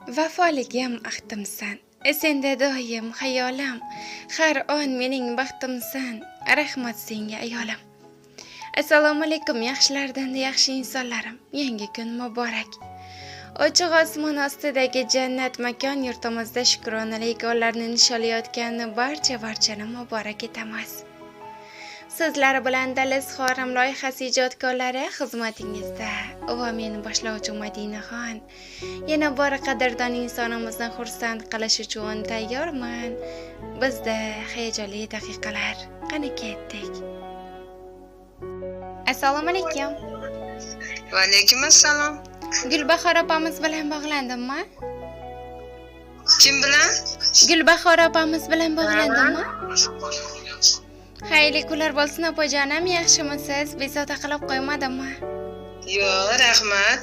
Vafoligim ahdimsan, senda doim xayolim, har on mening baxtimsan, rahmat senga ayolim. Assalomu alaykum yaxshilardan yaxshi insonlarim, yangi kun muborak. Ochiq osmon ostidagi jannat makon yurtimizda shukronalik kunlarni nishonlayotgan barchani muborak etamiz. Sizlar bilan Dala izhorim loyihasi ijodkorlari xizmatingizda va men boshlovchi Madinaxon. Yana bor qadrdon insonimizni xursand qilish uchun tayyorman. Bizda hayajonli daqiqalar. Qani ketdik. Assalomu alaykum. Va alaykum assalom. Gulbahor opamiz bilan bog'landimmi? Kim bilan? Gulbahor opamiz bilan bog'landimmi? Xayrli kunlar bo'lsin opajonim, yaxshimisiz? Bezovta qilib qo'ymadimmi? Yo'q, rahmat.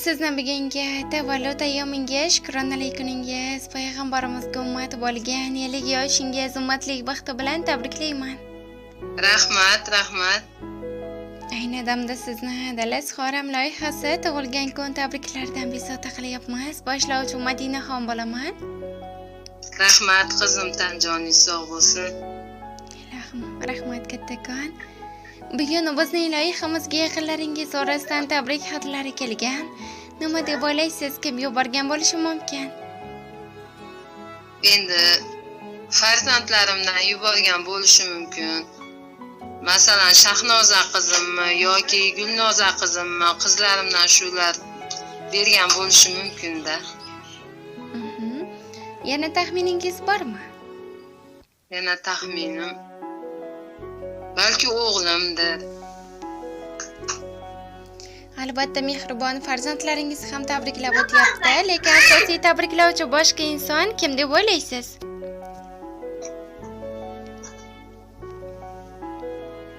Sizni bugungi tavallud ayyomingiz, shukronalik kuningiz, payg'ambarimizga ummat bo'lgan 50 yoshingiz ummatlik baxti bilan tabriklayman. Rahmat, rahmat. Ayni damda sizni Dala izhorim loyihasi tug'ilgan kun tabriklaridan bezovta qilyapmiz. Boshlovchi Madinaxon bo'laman. Rahmat qizim, tan joningiz sog' bo'lsin. Rahmat kattakon. Bugun bizning loyihamizga yaqinlaringiz orasidan tabrik xatlari kelgan. Nima deb o'ylaysiz, kim yuborgan bo'lishi mumkin? Endi farzandlarimdan yuborgan bo'lishi mumkin. Masalan, Shahnoza qizimmi yoki Gulnoza qizimmi, qizlarimdan shular bergan bo'lishi mumkin-da. Yana taxminingiz bormi? Yana taxminim balki o'g'limdir. Albatta mehribon farzandlaringiz ham tabriklab o'tyapti, lekin asosiy tabriklovchi boshqa inson kim deb o'ylaysiz?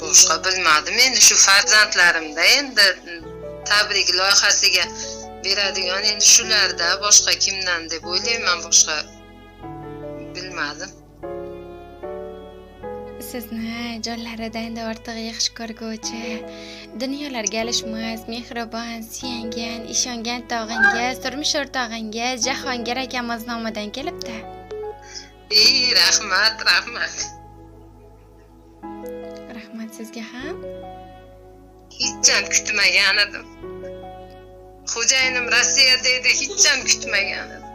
Boshqa bilmadim. Endi shu farzandlarimda endi tabrik loyihasiga beradigan endi shularda, boshqa kimdan deb o'ylayman, boshqa bilmadim. Sizni jonlaridan ortiq yaxshi ko'rguvchi, dunyolarga alishmas, mehribon, suyangan, ishongan tog'ingiz, turmush o'rtog'ingiz Jahongir akamiz nomidan kelibdi. Ey, rahmat, rahmat. Rahmat sizga ham. Hech ham kutmagan edim. Xo'jayinim Rossiyada edi, hech ham kutmagan edim.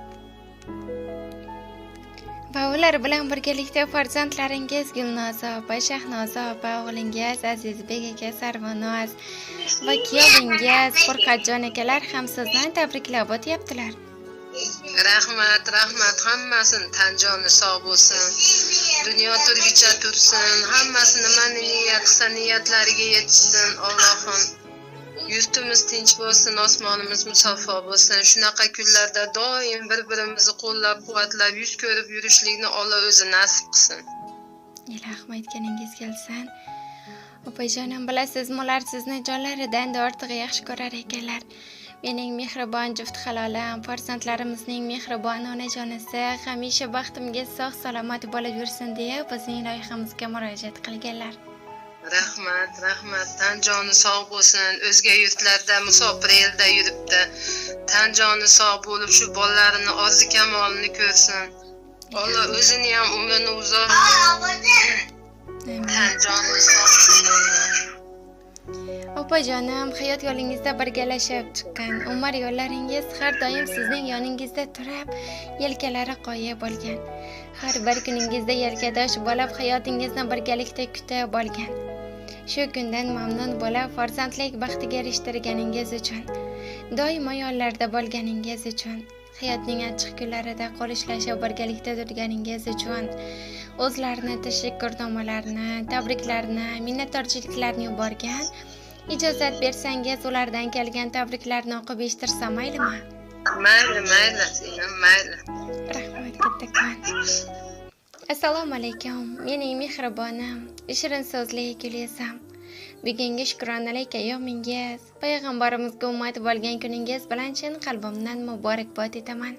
Va ular bilan birgalikda farzandlaringiz Gulnoza opa, Shahnoza opa, o'g'lingiz Azizbek aka, Sarvinoz va kuyovingiz Furqatjon akalar ham sizni tabriklab o'tyaptilar. Rahmat, rahmat, hammasini tan joni sog' bo'lsin. Dunyo turgicha tursin, hammasi nimani niyat qilsa niyatlariga yetishsin. Allohim yurtimiz tinch bo'lsin, osmonimiz musaffo bo'lsin. Shunaqa kunlarda doim bir-birimizni qo'llab-quvvatlab, yuz ko'rib yurishlikni Alloh o'zi nasib qilsin. Ilohim aytganingiz kelsin. Opajonim, bilasizmi, ular sizni jonlaridan ortiq yaxshi ko'rar ekanlar. Mening mehribon juft halolim, farzandlarimizning mehribon onajonisi hamisha baxtimga sog' salomat bo'lib yursin deya bizning loyihamizga murojaat qilganlar. Rahmat, rahmat. Tan joni sog' bo'lsin. O'zga yurtlarda, musofir elda yuribdi. Tan joni sog' bo'lib, shu bolalarini orzu kamolini ko'rsin. Alloh o'zini ham umrini uzoq. Tan joni sog' bo'lsin. Opajonim, hayot yo'lingizda birgalashib chiqqan umr yo'llaringiz har doim sizning yoningizda turib, yelkalari qoya bo'lgan. Har bir kuningizda yelkadosh bo'lib, hayotingizni birgalikda kutib olgan. Shu kundan mamnun bo'lib, farzandlik baxtiga erishtirganingiz uchun, doimo yonlarda bo'lganingiz uchun, hayotning achchiq kunlarida qo'l ushlashib birgalikda turganingiz uchun o'zlarini tashakkurnomalarini, tabriklarni, minnatdorchiliklarni yuborgan. Ijozat bersangiz, ulardan kelgan tabriklarni o'qib eshittirsam maylimi? Mayli, mayli, singlim, mayli. Rahmat kattakon. Assalomu alaykum, mening mehribonim, shirin so'zli Gulisam. Bugungi shukronalik ayyomingiz, payg'ambarimizga ummat bo'lgan kuningiz bilan chin qalbimdan muborakbod etaman.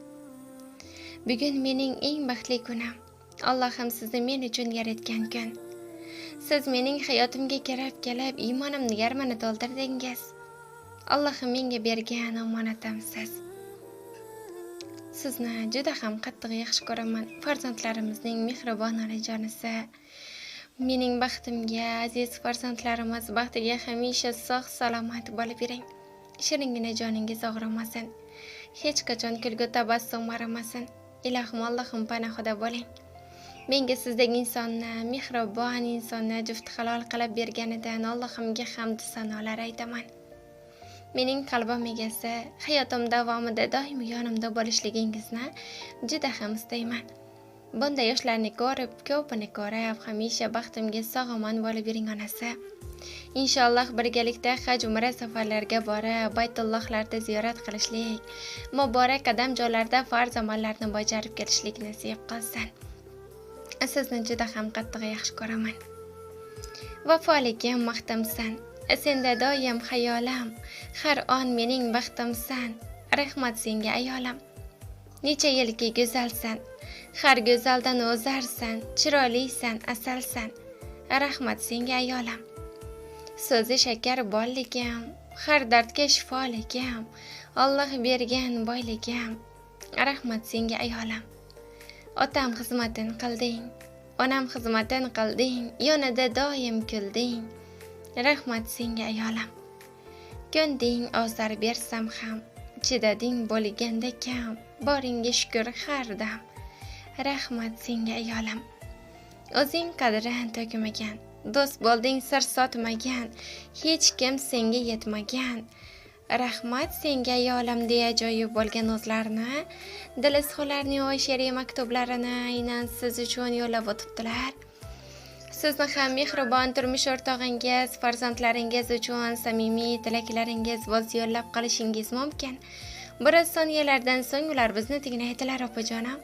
Bugun mening eng baxtli kunim. Allohim sizni men uchun yaratgan kun. Siz mening hayotimga kirib kelib, iymonimni yarmini to'ldirdingiz. Allohim menga bergan omonatimsiz. Sizni juda ham qattiq yaxshi ko'raman. Farzandlarimizning mehribon onajonisi. Mening baxtimga, aziz farzandlarimiz baxtiga hamisha sog' salomat bo'lib yuring. Shiringina joningiz og'rimasin. Hech qachon kulgu tabassum arimasin. Ilohim, Allohim panohida bo'ling. Menga sizdagi insonni, mehribon insonni juft halol qilib berganidan Allohimga hamd sanolar aytaman. Mening qalbim egasi, hayotim davomida doim yonimda bo'lishligingizni juda ham istayman. Bunday yoshlarni ko'rib, ko'pini ko'rib, hamisha baxtimga sog'-omon bo'lib yuring onasi. Inshaalloh birgalikda haj umra safarlarga borib, baytullohlarda ziyorat qilishlik, muborak qadam joylarda farz amallarni bajarib kelishlik nasib qilsin. Sizni juda ham qattiq yaxshi ko'raman. Vafoligim maqtamsan. Senda doim xayolim, har on mening baxtimsan. Rahmat senga ayolim. Necha yilki go'zalsan, har go'zaldan o'zarsan, chiroylisan, asalsan. Rahmat senga ayolim. So'zi shakar bolligim, har dardga shifoligim, Alloh bergan boyligim. Rahmat senga ayolim. Otam xizmatini qilding, onam xizmatini qilding, yonida doim kulding. Rahmat senga ayolim. Ko'nding ozar bersam ham, chidading bo'lganda kam, boringga shukr har dam. Rahmat senga ayolim. O'zing qadrin to'kmagan, do'st bo'lding sir sotmagan, hech kim senga yetmagan. Rahmat senga ayolim deya ajoyib bo'lgan o'zlarini dil izhorlarining oy she'riy maktublarini aynan siz uchun yo'llab o'tibdilar. Sizni ham mehribon turmush o'rtog'ingiz, farzandlaringiz uchun samimiy tilaklaringiz bo'lsa yo'llab qolishingiz mumkin. Biroz soniyalardan so'ng ular bizni tinglaydilar opajonim.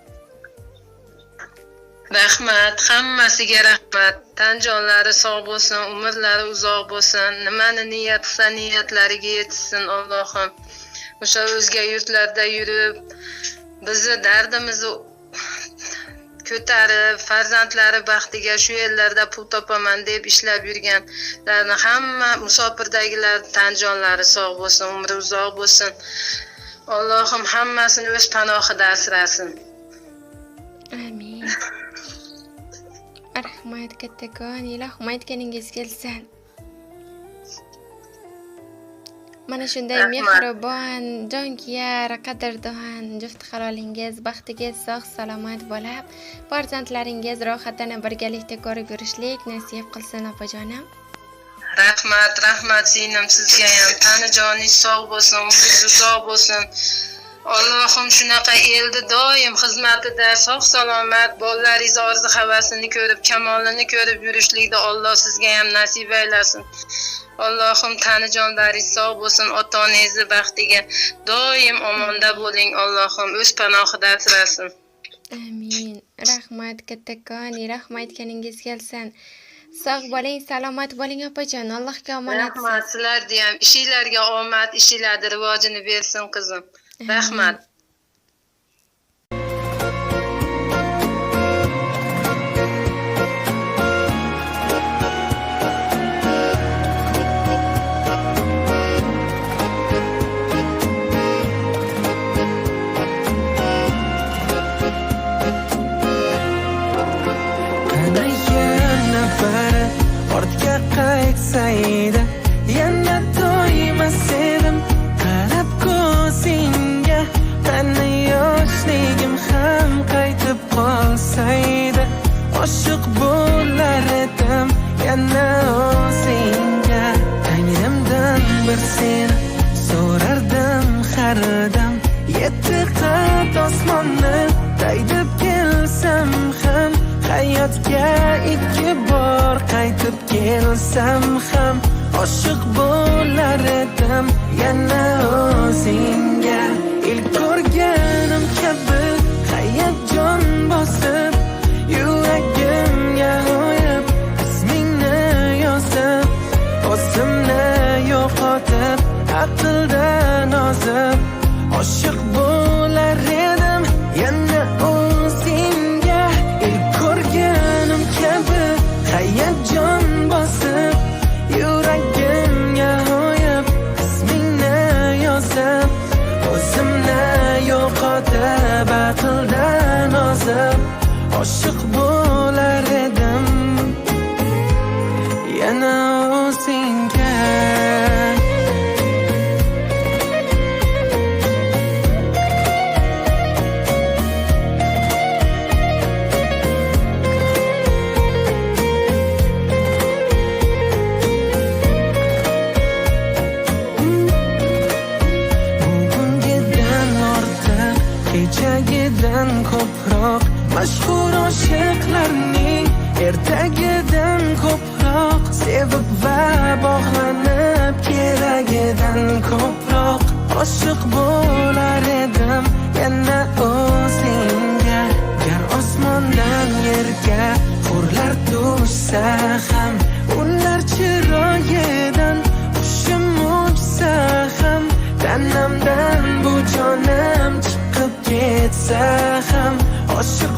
Rahmat, hammasiga rahmat. Tan jonlari sog' bo'lsin, umrlari uzoq bo'lsin. Nimani niyat qilsa niyatlariga yetsin Allohim. O'sha o'zga yurtlarda yurib, bizni dardimizni ko'tarib, farzandlari baxtiga shu yerlarda pul topaman deb ishlab yurganlarni hamma musofirdagilar tan jonlari sog' bo'lsin, umri uzoq bo'lsin. Allohim hammasini o'z panohida asrasin. Amin. Rahmat kattakon, ilohim aytganingiz kelsin. Mana shunday mehribon, jonkuyar, qadrdon juft halolingiz baxtiga sog' salomat bo'lib, farzandlaringiz rohatini birgalikda ko'rib yurishlik nasib qilsin opajonim. Rahmat, rahmat singlim sizga ham. Tani joningiz sog' bo'lsin, umringiz uzoq bo'lsin. Allohim shunaqa elni doim xizmatida sog' salomat, bolalaringiz orzu havasini ko'rib, kamolini ko'rib yurishlikda Alloh sizga ham nasib aylasin. Allohim tani jonlaringiz sog' bo'lsin, ota-onangizni baxtiga doim omonda bo'ling. Allohim o'z panohida asrasin. Amin. Rahmat kattakon, rahmat aytganingiz kelsin. Sog' bo'ling, salomat bo'ling opajon. Allohga omonatsiz. Rahmat sizlarga ham, ishinglarga omad, ishinglarni rivojini bersin qizim. Rahmat. Qani yana bari ortga qaytsaydi, yana to'ymas edim qarab ko'zingga. Qani yoshligim ham qaytib qolsaydi, oshiq bo'lar edim yana o'zingga. Tangrimdan bir seni so'rardim har dam, yetti qat osmonni daydib kelsam ham, hayotga ikki bor qaytib kelsam ham, oshiq bo'lar edim yana o'zingga. Ilk ko'rganim kabi hayajon bosib, yuragimga o'yib ismingni yozib, o'zimni yo'qotib aqldan ozib, oshiq bo'lar edim yana o'zingga. Ilk ko'rganim kabi hayajon bosib, yuragimga o'yib ismingni yozib, o'zimni yo'q Yo'qotib aqldan ozib, oshiq bo'lar edim yana o'zingga. Bugungidan ortiq, kechagidan ko'proq, mashhur oshiqlarning ertagidan ko'proq, sevib va bog'lanib keragidan ko'proq, oshiq bo'lar edim yana o'zingga. Gar osmondan yerga hurlar tushsa ham, ular chiroyidan hushim uchsa ham, tanamdan bu jonim chiqib ketsa ham, oshiq